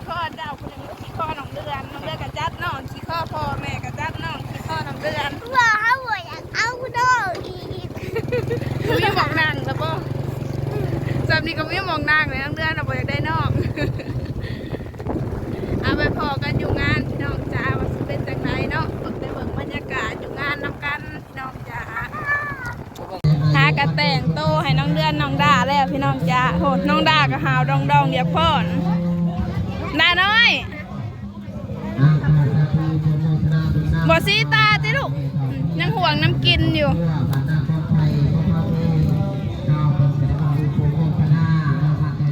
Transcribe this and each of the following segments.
ຂໍເຈົ້າຜູ້ໜຶ່ງ ຂີ້ຂໍນ້ອງເດືອນ ນ້ອງເດືອນກໍຈັດນ້ອງ ຂີ້ຂໍພໍ່ແມ່ກໍຈັດນ້ອງ ຂີ້ຂໍນ້ອງເດືອນ. ວ່າເຮົາບໍ່ຢາກເອົານ້ອງອີກ ບໍ່ມີໝ່ອງນັ່ງແລ້ວບໍ່? ສ່ຳນີ້ກໍບໍ່ມີໝ່ອງນັ່ງແລ້ວ ນ້ອງເດືອນນະບໍ່ຢາກໄດ້ນ້ອງ. ເອົາ ໄປພໍ້ກັນຢູ່ງານພີ່ນ້ອງຈ້າ ວ່າຊິເປັນຈັ່ງໃດເນາະ ເບິ່ງ ໄປເບິ່ງບັນຍາກາດຢູ່ງານນຳກັນ. ນ້ອງຈ໊ະ ຫາກະແຕ່ງໂຕໃຫ້ນ້ອງເດືອນນ້ອງດາແລ້ວພີ່ນ້ອງຈ໊ະ. ໂຫ ນ້ອງດາກະຫາວດອງໆ ຢາກຟ້ອນ. ດານ້ອຍ ບໍ່ສີຕາຕິລູກ? ຍັງຫ່ວງນຳກິນຢູ່.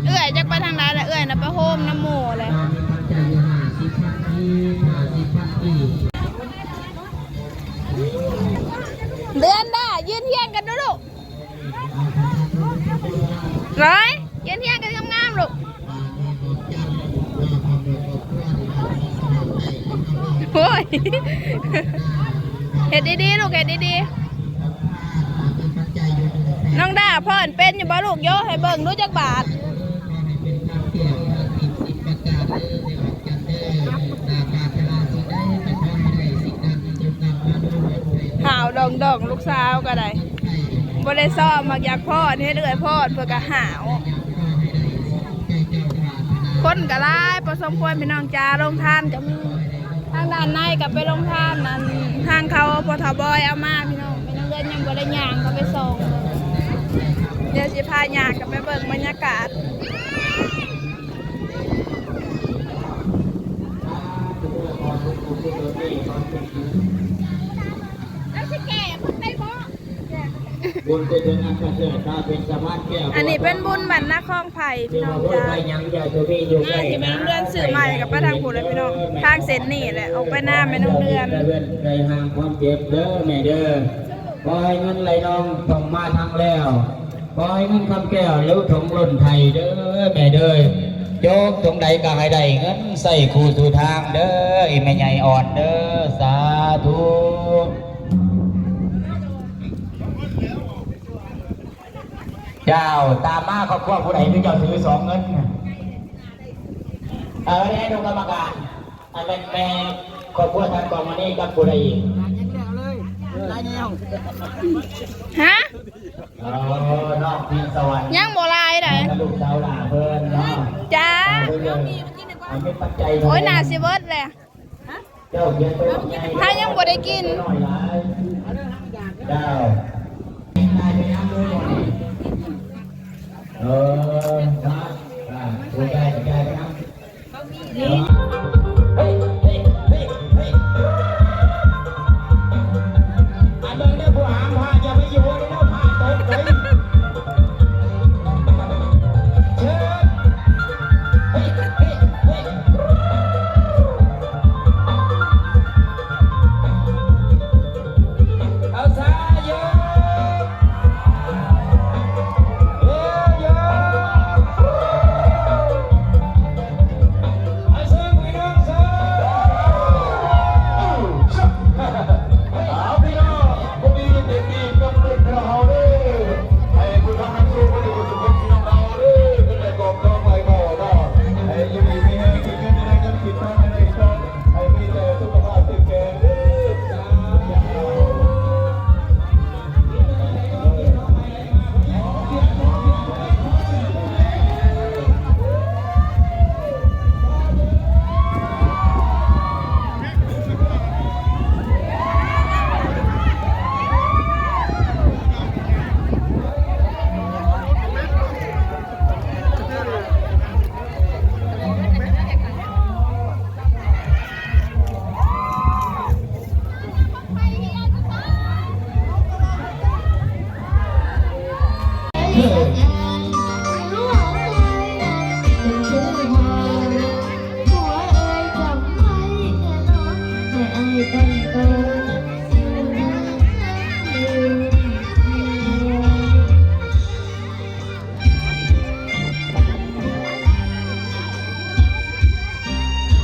ເອື້ອຍຈັກໄປທາງໃດລະ ເອື້ອຍນະໄປໂຮມນຳໝູ່ແຫຼະ. ເດືອນດາ ຢືນຮຽງກັນດູລູກ. ເອີຍ ຢືນຮຽງກັນງາມໆລູກ. ໂອ້ຍ ເຮັດດີໆລູກ ເຮັດດີໆ. ນ້ອງດາຟ້ອນເປັນຢູ່ບໍ່ລູກ? ໂຍ ໃຫ້ເບິ່ງດູຈັກບາດ. ຫາວດອງໆ ລູກສາວກໍໄດ້ ບໍ່ໄດ້ຊ້ອມ ມັກຢາກຟ້ອນ ເຮັດເອື້ອຍຟ້ອນ ເພິ່ນກໍຫາວ. ຄົນກໍຫຼາຍພໍສົມຄວນພີ່ນ້ອງຈ໊ະ ໂຮງທານກໍມີ ທາງດ້ານໃນກໍເປັນໂຮງທານນັ້ນ ທາງເຂົາພໍ່ເຖົ້າບອຍເອົາມາພີ່ນ້ອງ. ແມ່ນ້ອງເດືອນຍັງບໍ່ໄດ້ຍ່າງເຂົ້າໄປສ່ອງ ດຽວຊິພາຍ່າງເຂົ້າໄປເບິ່ງບັນຍາກາດ. ບຸນໄປເຖິງອັນປະເສີດ ຖ້າເປັນສະພານແກ້ວ ອັນນີ້ເປັນບຸນບ້ານນາຄອງໄຜ່ ພີ່ນ້ອງຈ໊ະ. ໜ້າຊິແມ່ນເຮືອນຊື້ໃໝ່ ກໍໄປທາງພຸ້ນແຫຼະພີ່ນ້ອງ ທາງເສັ້ນນີ້ແຫຼະ ອອກໄປນາແມ່ນ້ອງເດືອນ. ໄດ້ຫ່າງຄວາມເຈັບເດີແມ່ເດີ ຂໍໃຫ້ເງິນໄຫຼນອງທ່ອງມາທັງແລ້ວ. ຂໍໃຫ້ເງິນຄຳແກ້ວຫຼູຖົງລົ້ນໄຖເດີແມ່ເດີ ໂຈກຖົງໃດກໍໃຫ້ໄດ້ເງິນໃຊ້ຄູ່ສູ່ທາງເດີ ອີ່ແມ່ໃຫຍ່ອ່ອນເດີ ສາທຸ. ເຈົ້າ ຕາມມາຄອບຄົວຜູ້ໃດຄືເຈົ້າຖືສອງເງິນ ເອີ ແດ່ ອະນຸກຳມະການ. ອັນແມ່ນແມ່ຄອບຄົວທ່ານກອງມະນີກັບຜູ້ໃດອີກ? ຮະ? ອໍ ນ້ອງພິງສະຫວັນ ຍັງບໍ່ຫຼາຍໃດ໋ ລູກສາວຫຼ້າເພິ່ນເນາະ. ຈ້າ ເອີ ເອີ ເອີ ເອົາມີປັດໄຈ ໂອ້ຍ ໜ້າຊິເບິດແຫຼະ ເຈົ້າເຮັດໂຕໃຫຍ່ ຖ້າຍັງບໍ່ໄດ້ກິນ ນ້ອຍຫຼາຍ ເຈົ້າ ເອີ ນະ ອ່າ ຜູ້ໃຫຍ່ໃຫຍ່ນະ.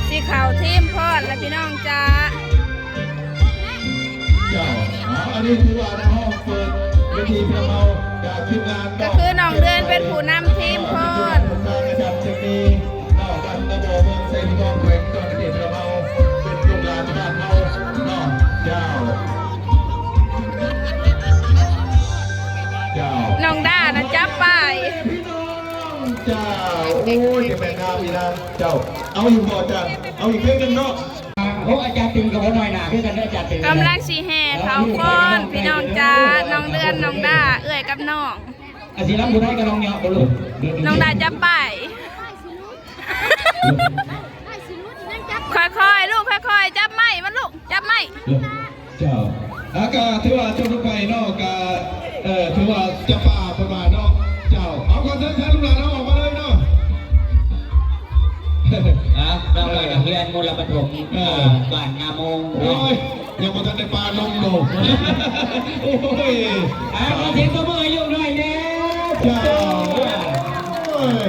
ຊິເຂົ້າທີມຟ້ອນລະພີ່ນ້ອງຈ້າ. ເຈົ້າ ອັນນີ້ຖືວ່າໃນຫ້ອງເປີດເວທີພວກເຮົາຈາກທີມງານ ກໍຄືນ້ອງເດືອນເປັນຜູ້ນຳທີມຟ້ອນ. ເມືອງໄຊທອງ ແຂວງສະຫວັນນະເຂດ ເຮົາເປັນລູກຫຼານບ້ານເຮົາເນາະ ເຈົ້າ ເຈົ້າ ນ້ອງດານະຈັບປ້າຍ ພີ່ນ້ອງ ເຈົ້າ ໂອ້ຍ ຈະແມ່ນງາມອີ່ນາ ເຈົ້າ ເອົາອີກບໍ່ອາຈານ ເອົາອີກເພງໜຶ່ງເນາະ ໂອ້ ອາຈານຕຶງກໍບໍ່ນ້ອຍໜ້າຄືກັນເດີ ອາຈານຕຶງ ກຳລັງຊິແຫ່ເຂົ້າຟ້ອນ ພີ່ນ້ອງຈ໋າ ນ້ອງເດືອນ ນ້ອງດາ ເອື້ອຍກັບນ້ອງ ອາ ຊິລຳຜູ້ໃດກໍນ້ອງເຍາະບໍ່ລູກ ນ້ອງດາຈັບປ້າຍ ຄ່ອຍໆ ລູກ ຄ່ອຍໆ ຈັບໄມ້ມັນລູກ ຈັບໄມ້ ເຈົ້າ ອາ ກະຖືວ່າຈົບລົງໄປເນາະ ກະ ເອີ ຖືວ່າຈະປາເພິ່ນວ່າເນາະ ເຈົ້າ ເອົາ ຂໍເຊີນທາງລູກຫຼານເຮົາອອກມາເລີຍເນາະ ອາ ນ້ອງນ້ອຍນັກຮຽນມູນລະປະຖົມ ເອີ ບ້ານນາໂມງ ໂອ້ຍ ຍັງບໍ່ທັນໄດ້ປານົມໂດ ໂອ້ຍ ອາ ຂໍສຽງຕົບມືໃຫ້ລູກໜ້ອຍແດ່ ເຈົ້າ ໂອ້ຍ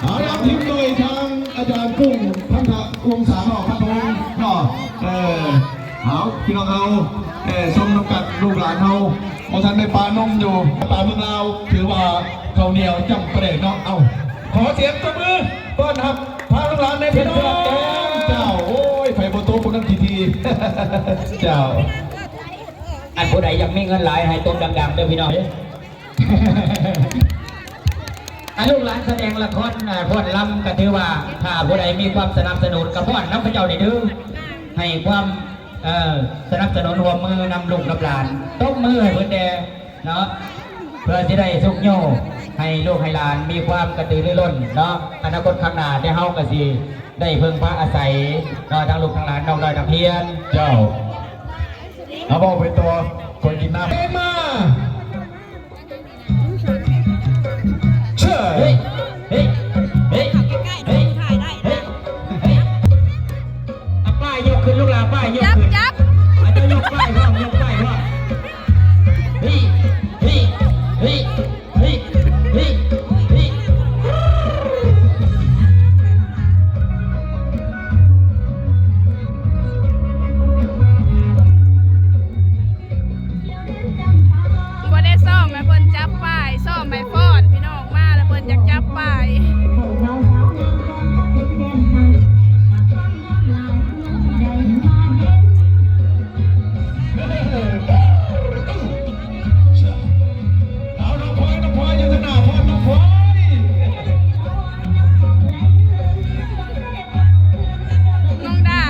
ເອົາ ນຳທີມໂດຍທາງອາຈານກຸ້ງ ພັນທະວົງສາເນາະ ພັນທະວົງເນາະ ເອີ ເອົາ ພີ່ນ້ອງເຮົາ ເອີ ຊົມນຳກັນ ລູກຫຼານເຮົາ ບໍ່ທັນໄດ້ປານົມຢູ່ ປາເມືອງລາວ ຖືວ່າເຂົ້າໜຽວຈ້ຳປາແດກເນາະ ເອົາ ຂໍສຽງຕົບມືຕ້ອນຮັບພາລູກຫຼານແດ່ພີ່ນ້ອງ ເຈົ້າ ໂອ້ຍ ໃຜບໍ່ຕົບຜູ້ນັ້ນຂີ້ຖີ່ ເຈົ້າ ອັນຜູ້ໃດຢາກມີເງິນຫຼາຍໃຫ້ຕົບດັງໆເດີພີ່ນ້ອງ ອາ ລູກຫຼານສະແດງລະຄອນ ອາ ຟ້ອນລຳ ກະຖືວ່າ ຖ້າຜູ້ໃດມີຄວາມສະໜັບສະໜູນ ກະຟ້ອນນຳເຂົາເຈົ້ານີ້ເດີ ໃຫ້ຄວາມ ເອີ ສະໜັບສະໜູນຮ່ວມມືນຳລູກນຳຫຼານ ຕົບມືໃຫ້ເພິ່ນແດ່ເນາະ ເພື່ອຊິໄດ້ຊຸກຍູ້ໃຫ້ລູກໃຫ້ຫຼານມີຄວາມກະຕືລືລົ້ນເນາະ ອະນາຄົດຂ້າງໜ້າ ແຕ່ເຮົາກະຊິໄດ້ເພິ່ງພາອາໄສເນາະ ທັງລູກທັງຫຼານ ນ້ອງນ້ອຍນັກຮຽນ ເຈົ້າ ເອົາ ເວົ້າໄປຕໍ່ ຂ້ອຍກິນນ້ຳ ເອີ ມາ ເຊີ ເຮີ້ຍ ເຮີ້ຍ ເຮີ້ຍ ເຮີ້ຍ ເຮີ້ຍ ເຮີ້ຍ ເອົາປ້າຍຍົກຂຶ້ນ ລູກຫຼານ ປ້າຍຍົກຂຶ້ນ ຈັບ ຈັບ ອາ ເຈົ້າຍົກປ້າຍພ້ອມ ຍົກປ້າຍພ້ອມ ເຮີ້ຍ ເຮີ້ຍ ເຮີ້ຍ ເຮີ້ຍ ເຮີ້ຍ ເຮີ້ຍ ບໍ່ໄດ້ຊ້ອມໃຫ້ເພິ່ນຈັບປ້າຍ ຊ້ອມໃຫ້ຟ້ອນ ພີ່ນ້ອງ ມາແລ້ວເພິ່ນຢາກຈັບປ້າຍ. ເອົາ ນ້ອງພອຍ ນ້ອງພອຍ ຢູ່ທາງໜ້າພ້ອມ ນ້ອງພອຍ. ນ້ອງດາ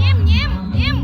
ຍິ້ມ ຍິ້ມ ຍິ້ມ.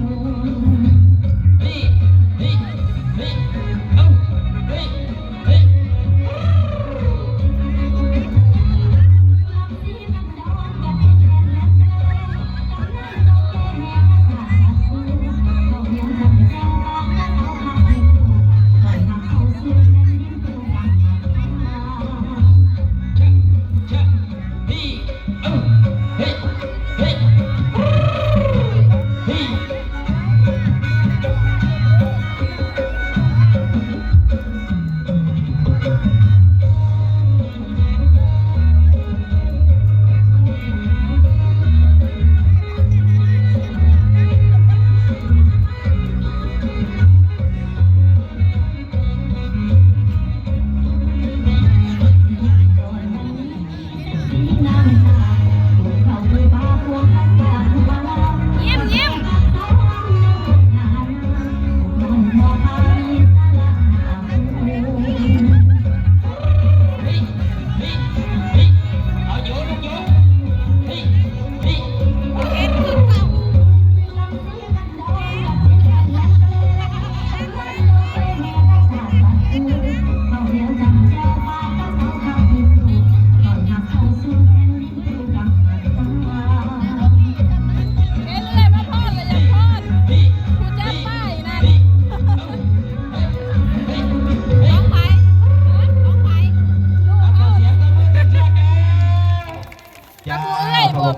ເຈົ້າ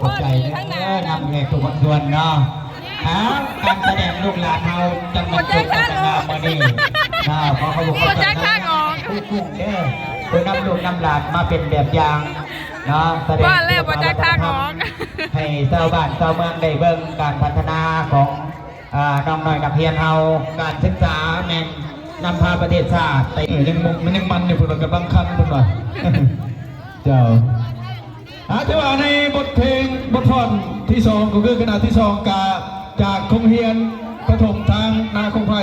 ຂອບໃຈເດີ ນຳແຂກທຸກພາກສ່ວນເນາະ. ການສະແດງລູກຫຼານເຮົາຈັງແມ່ນຈົບກັນນາມື້ນີ້ເນາະ. ຂໍຂອບຄຸນຂອບໃຈທາງອອກ ຄູກຸ້ງເດີ ຜູ້ນຳລູກນຳຫຼານມາເປັນແບບຢ່າງເນາະ ສະແດງ ວ່າແລ້ວບໍ່ຈັກທາງອອກ ໃຫ້ຊາວບ້ານຊາວເມືອງໄດ້ເບິ່ງການພັດທະນາຂອງ ອ່າ ນ້ອງນ້ອຍນັກຮຽນເຮົາ. ການສຶກສາແມ່ນນຳພາປະເທດຊາດໄປ. ເອີ ຍັງ ມັນຍັງມັນຢູ່ ເພິ່ນວ່າກຳລັງຄັນ ເພິ່ນວ່າ. ເຈົ້າ ອາ ຖືວ່າໃນບົດເພງ ບົດຟ້ອນທີສອງ ກໍຄືຄະນະທີສອງ ກະຈາກໂຮງຮຽນປະຖົມທາງນາຄົງໄພ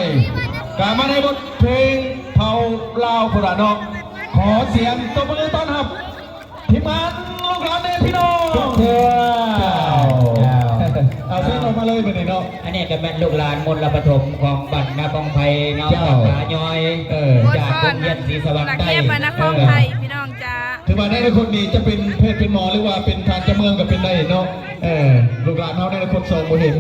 ກະມາໃນບົດເພງເຜົ່າລາວພຸ້ນລະເນາະ. ຂໍສຽງຕົບມືຕ້ອນຮັບທີມງານລູກຫຼານແດ່ພີ່ນ້ອງ. ເຈົ້າ ເອົາເຊີນອອກມາເລີຍບັດນີ້ເນາະ. ອັນນີ້ກໍແມ່ນລູກຫຼານມົນລະປະຖົມຂອງບ້ານນາຄອງໄພເນາະ ເຈົ້າ ບ້ານນາຍ້ອຍ ເອີ ຈາກໂຮງຮຽນສີສະຫວ່າງໃຕ້ ບ້ານນາຄອງໄພ ເອີ ພີ່ນ້ອງຈ້າ. ຖືວ່າໃນອະນາຄົດນີ້ຈະເປັນແພດເປັນໝໍ ຫຼືວ່າເປັນທະຫານເຈົ້າເມືອງກໍເປັນໄດ້ເນາະ. ເອີ ລູກຫຼານເຮົາໃນອະນາຄົດສອງບໍ່ເຫັນ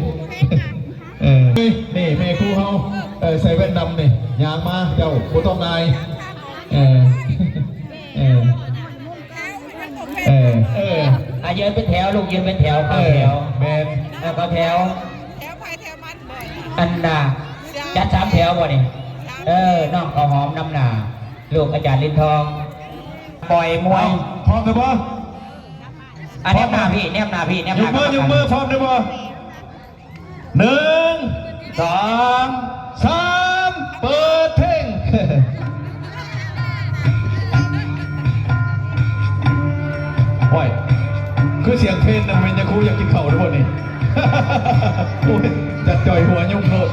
ເອີ ນີ້ແມ່ຄູເຮົາ ເອີ ໃສ່ແວ່ນດຳນີ້ ຍ່າງມາ ເຈົ້າບໍ່ຕ້ອງອາຍ. ເອີ ເອີ ເອີ ເອີ ອ່ະ ຢືນເປັນແຖວລູກ ຢືນເປັນແຖວ ເຂົ້າແຖວ ເອີ ແມ່ນ ເອີ ເຂົ້າແຖວ ແຖວໃຜແຖວມັນ ອັນນ່າ ຈັດສາມແຖວບໍ່ນີ້? ເອີ ນ້ອງເຂົ້າຫອມນຳໜ້າ ລູກອາຈານລິນທອງ ປ່ອຍມວຍ. ເອົາ ພ້ອມແລ້ວບໍ່? ອ່ະ ພ້ອມ ແນມໜ້າພີ່ ແນມໜ້າພີ່ ແນມໜ້າ ຍົກມື ກຳມະການ ຍົກມື ພ້ອມແລ້ວບໍ່? ໜຶ່ງ ສອງ ສາມ ເປີດເພງ. ໂອ້ຍ ຄືສຽງເພງນະ ແມ່ນຍາຄູຢາກກິນເຂົ້າເດ້ບໍ່ນີ້? ໂອ້ຍ ຈັດຈ່ອຍຫົວຍຸບໂລດ.